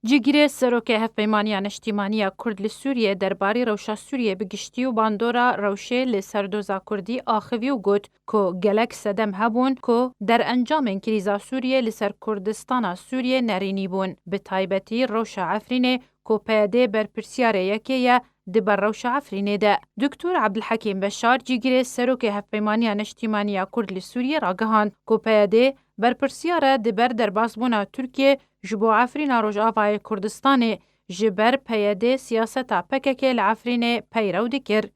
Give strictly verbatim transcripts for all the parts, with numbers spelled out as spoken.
Cîgirê Serokê Hevpeymaniya Neştîmaniya Kurd li Sûriyê derbarî rewşa Sûriyê bi giştî û bandora rewşê li ser doza Kurdî axivî û got ku gelek sedem hebûn ku derencamên krîza Sûriyê li ser Kurdistana Sûriyê nerînî bûn, bi taybetî rewşa Efrînê ku P Y D berpirsiyarê yekê ye di ber rewşa Efrînê de. Doktor Ebdilhekîm Beşar, cîgirê Serokê Hevpeymaniya Neştîmaniya Kurd li Sûriyê ragihand ku P Y D berpirsiyar e di ber derbasbûna Tirkiyê ji bo Efrîna Rojavayê Kurdistanê, ji ber P Y D siyaseta P K K li Efrînê peyrew dikir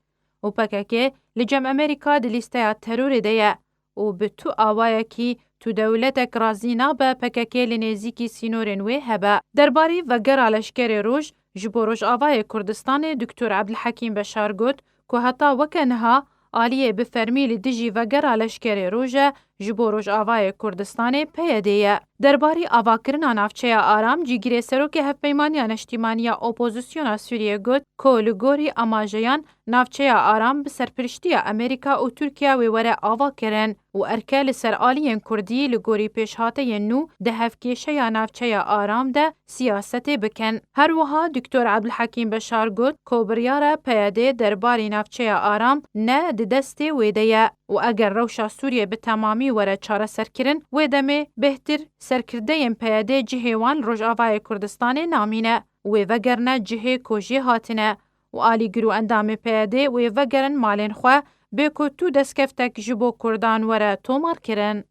û P K K li cem Amerîka di lîsteya terorê de ye û bi tu awayekî tu dewletek razî nabe P K K li nêzîkî sînorên wê hebe. Derbarî vegera leşkerê roj ji bo Rojavayê Kurdistanê Doktor Ebdilhekîm Beşar got ku heta weke niha aliyê bi fermî li dijî vegera leşkerê roj e ji bo Rojavayê Kurdistanê P Y D ye. Derbarî avakirina navçeya Aram, cîgirê Serokê Hevpeymaniya Neştîmaniya Opozisyona Sûriyê got ku li gorî amajeyan navçeya Aram bi serpiriştiya Amerîka û Tirkiye wê were avakirin û erke li ser aliyên Kurdî li gorî pêşhateyên nû di hevkêşeya navçeya Aram de siyasetê bikin. Her wiha Doktor Ebdulhekîm Beşar got ku biryar e P Y D derbarî navçeya Aram ne di destê wê de ye û eger rewşa Sûriyê bi temamî were çareserkirin, wê demê bêhtir serkirdeyên P Y D cihê wan li Rojavayê Kurdistanê namîne û wê vegerine cihê ku jê hatine û alîgir û endamê P Y D wê vegerin malên xwe, bê ku tu destkeftek ji bo Kurdan were tomarkirin.